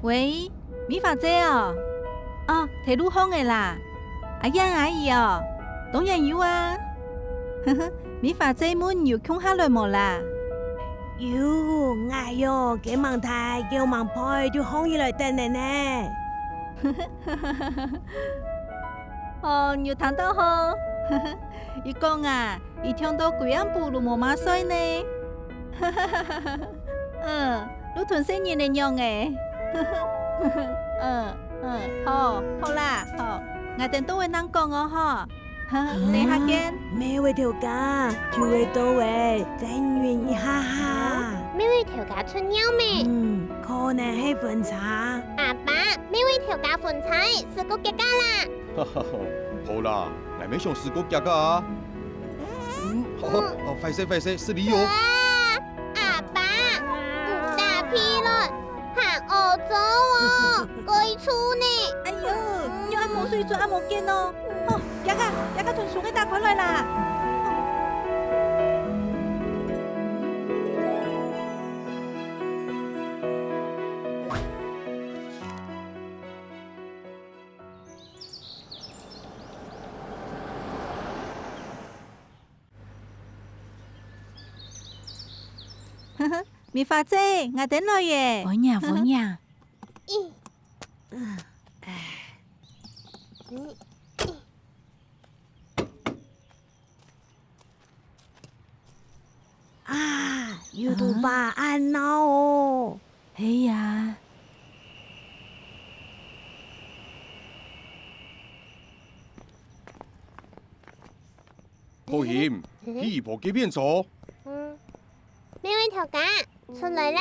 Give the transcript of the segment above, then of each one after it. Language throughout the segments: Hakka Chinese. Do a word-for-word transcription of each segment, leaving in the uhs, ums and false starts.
喂，美花姐哦？哦，在路項个啦。阿英阿姨哦？當然有啊。美花姐問有空下來無啦？有，𠊎喲，幾吂大，幾吂背，就䟘起來等你呢。哦，你有聽到吼？佢講啊，佢暢到歸暗晡都無麼睡呢。嗯，就同細人仔樣仔。嗯，嗯，好，好啦，好，𠊎等到位正講哦，吼。等下見。啊，乜會頭家，就會到位，再忍一下下。乜會頭家出貓咩？嗯，可能係分叉。阿爸，乜會頭家分叉，係個結果啦。好啦，𠊎乜想係個結果啊。嗯，好，好，壞勢，壞勢，失禮哦。啊，阿爸，你打屁了， 還屙糟哦，該臭呢！哎喲，你愛無水準，愛無見哦！吼，這個，這個同手个打開來啦！美花姐，𠊎等來耶！歡迎，歡迎。啊，有堵花恁鬧哦！係呀。好心，去姨婆該片坐。嗯，乜會頭家， 出來啦！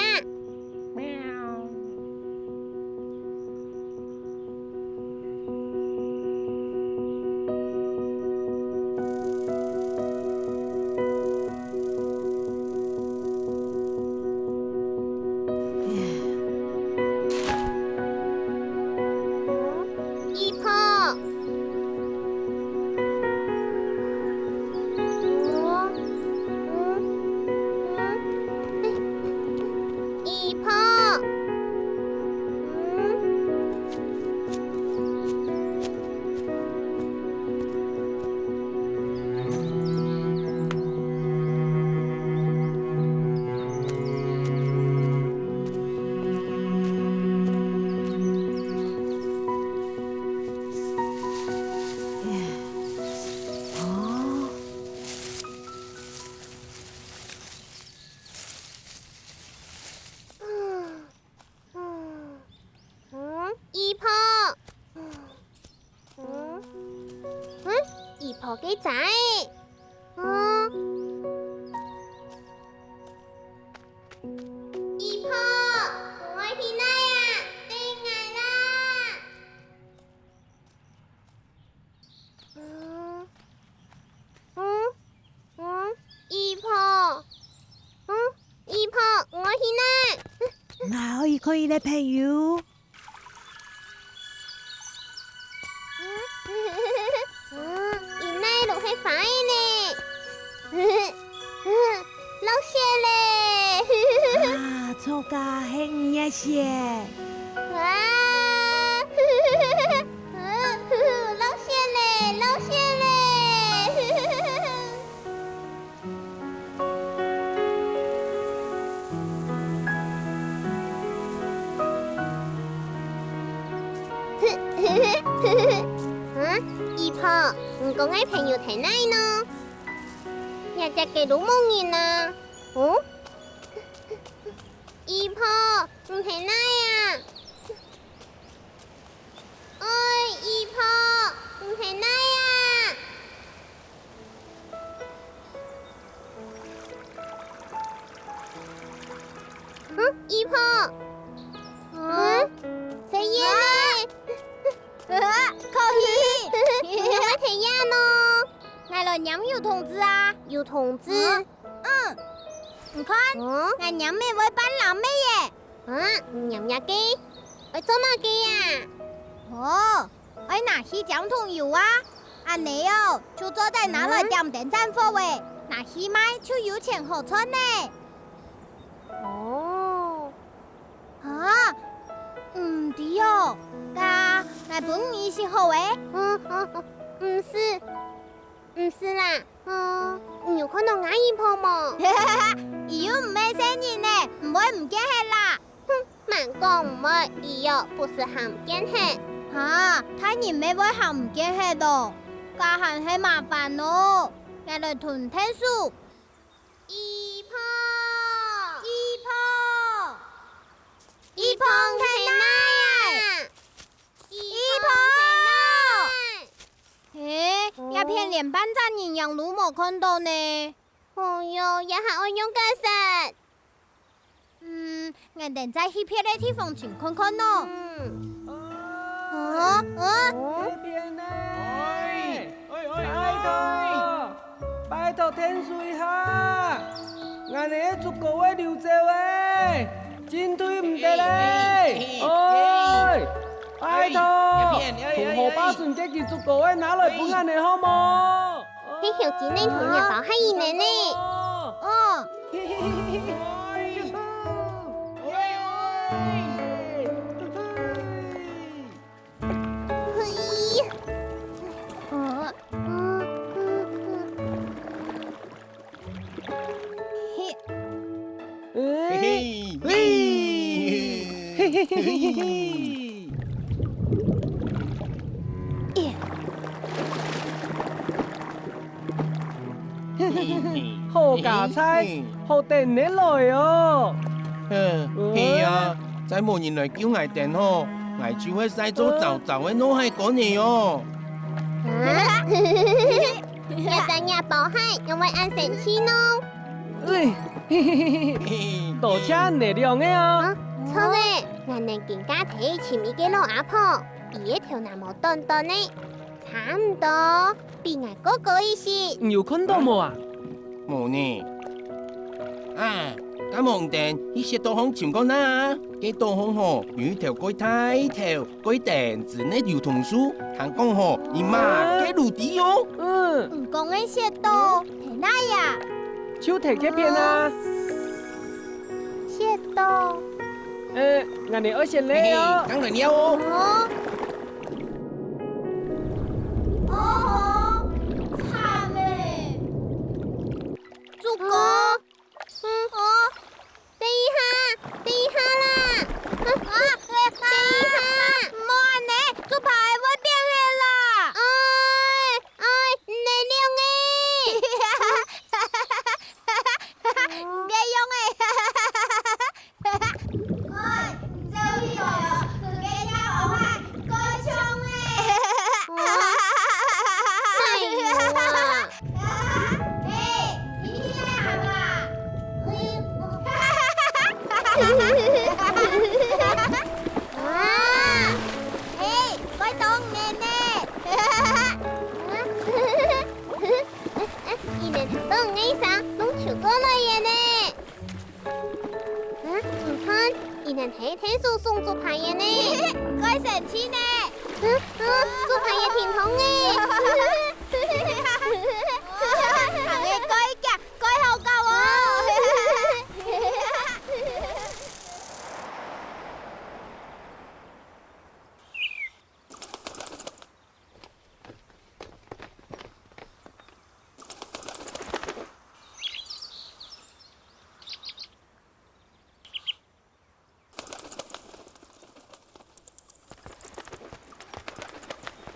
姨婆， 哦，嗯，嗯，哎，姨婆。嗯。哦。嗯，姨婆。嗯，嗯，姨婆个遮仔。嗯。姨婆，𠊎愛去哪啊？等𠊎啦！ 嗯，嗯，嗯，姨婆，嗯，姨婆，𠊎愛去哪？𠊎愛去看你个朋友。嗯，嗯，你哪路係花仔呢？ 落雪咧！啊，著个，係五月雪。啊，落雪咧，落雪咧！啊，姨婆，你講个朋友在哪呢？ 這隻街路無人啊！哦？姨婆，你在哪啊？哎，姨婆，你在哪啊？嗯，姨婆。嗯，在這呢。啊，可以。你在這呢？𠊎來拈油桐子啊。油桐子？ 嗯，你看，嗯？𠊎拈乜會半藍乜耶。啊，你拈這个，愛做麼个啊？哦，愛拿去澆桐油啊。恁呢哦，就做得拿來點燈盞火仔，嗯？拿去賣就有錢好賺呢。哦。啊，嗯。分你食好欸。嗯，嗯，嗯，毋使，毋使啦。嗯，你有看到𠊎姨婆無？佢又毋係細人呢，毋會毋見忒啦。哼， 慢講毋會，佢又毋使行毋見忒。哈，大人乜會行毋見忒哦，該還係麻煩哦。𠊎來同𢯭手。姨婆，姨婆，姨婆，你在哪啊？姨婆！欸，這片連半隻人影都無看到呢。哎喲，這下愛仰結煞？ 嗯，𠊎等再去別个地方尋看看咯。嗯。啊，啊，這片呢？哎，哎，哎，拜託，拜託，𢯭手一下，𠊎等个竹篙仔溜走欸，進退毋得咧！哎，拜託，同河壩脣該支竹篙仔拿來分𠊎等好無？ 係小精靈同若包蟹佢等呢。哦。嘿，嘿，嘿，嘿，嘿，嘿，嘿。 好佳哉，好等你來哦！嗯，係啊，再無人來救𠊎等吼，𠊎就會曬做燥燥个腦海乾了哦。啊？這隻若包蟹仰會恁生趣呢？哎，多謝你兩个哦！啊，著了，𠊎等今下提尋一個老阿婆，佢个頭那毛短短个， 差毋多，比𠊎高高一息。你有看到無啊？無呢。啊，該無你等去雪道項尋看啊！該島項吼，有一頭蓋大頭、蓋登真个油桐樹，聽講吼，佢滿个陸地哦。嗯。你講个雪道，在哪呀？就在該片啊。雪道。呃，𠊎等愛先來哦。嘿嘿，當然了哦。哦。 哦吼，慘欸！竹篙，嗯，哦，等一下，等一下啦！啊，啊，等一下！莫恁呢，竹排會變形啦！哎，哎，你兩个！你个樣欸！ 哎，你走去來哦，同該隻烏鴉蓋像欸！哎喲啊！哎，你聽啊嘛！啊！哎，該當然呢！你等聽到𠊎聲，攏走過來了呢！ 啊，你看，佢等係𢯭手送竹排仔呢。蓋生趣呢！啊，啊，竹排仔停動欸！行个蓋遽，蓋好搞哦！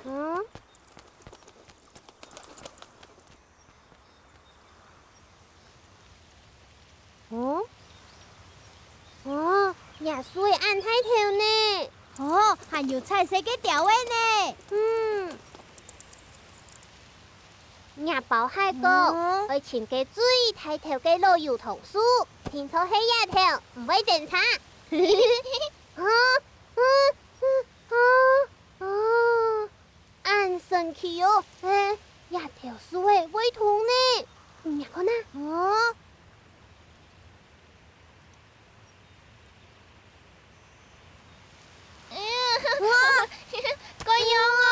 嗯？哦？哦，這樹仔恁大條呢！哦，還有彩色个鳥仔呢！嗯。 若包蟹講，嗯。愛尋个最大條个老油桐樹，定著係這頭，毋會精差。啊，啊，啊，啊，恁神奇哦！欸，這頭樹仔會動呢！你看啊！哦。 哇，該樣哦，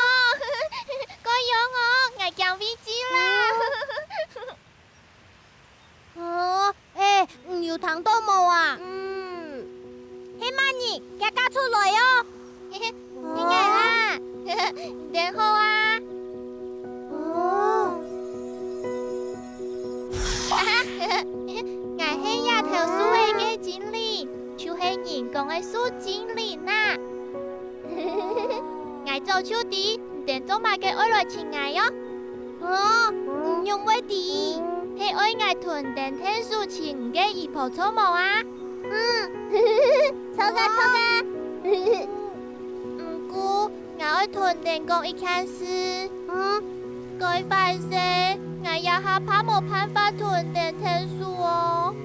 該樣哦，𠊎驚畏極啦！哦，欸，你有聽到無啊？嗯。係麼人？遽遽出來哦！係𠊎啦！你等好啊！哦，𠊎係這頭樹仔个精靈，就係人講个樹精靈啊！𠊎早就知，你等做麼个愛來尋𠊎哦！哦，你仰會知？係愛𠊎同你等𢯭手尋你个姨婆著無啊？ 嗯，著啊，著啊。毋過，𠊎愛同你等講一件事。嗯，該壞勢，𠊎這下怕無辦法同你等𢯭手哦。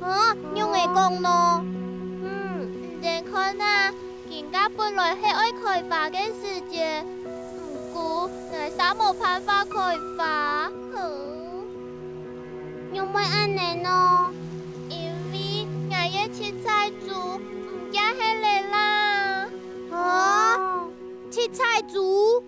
啊，仰仔講呢？嗯，你等看啊，今下本來係愛開花个時節，毋過𠊎煞無辦法開花。 仰會恁仔呢？因為𠊎个七彩珠毋見忒了啦！啊，七彩珠？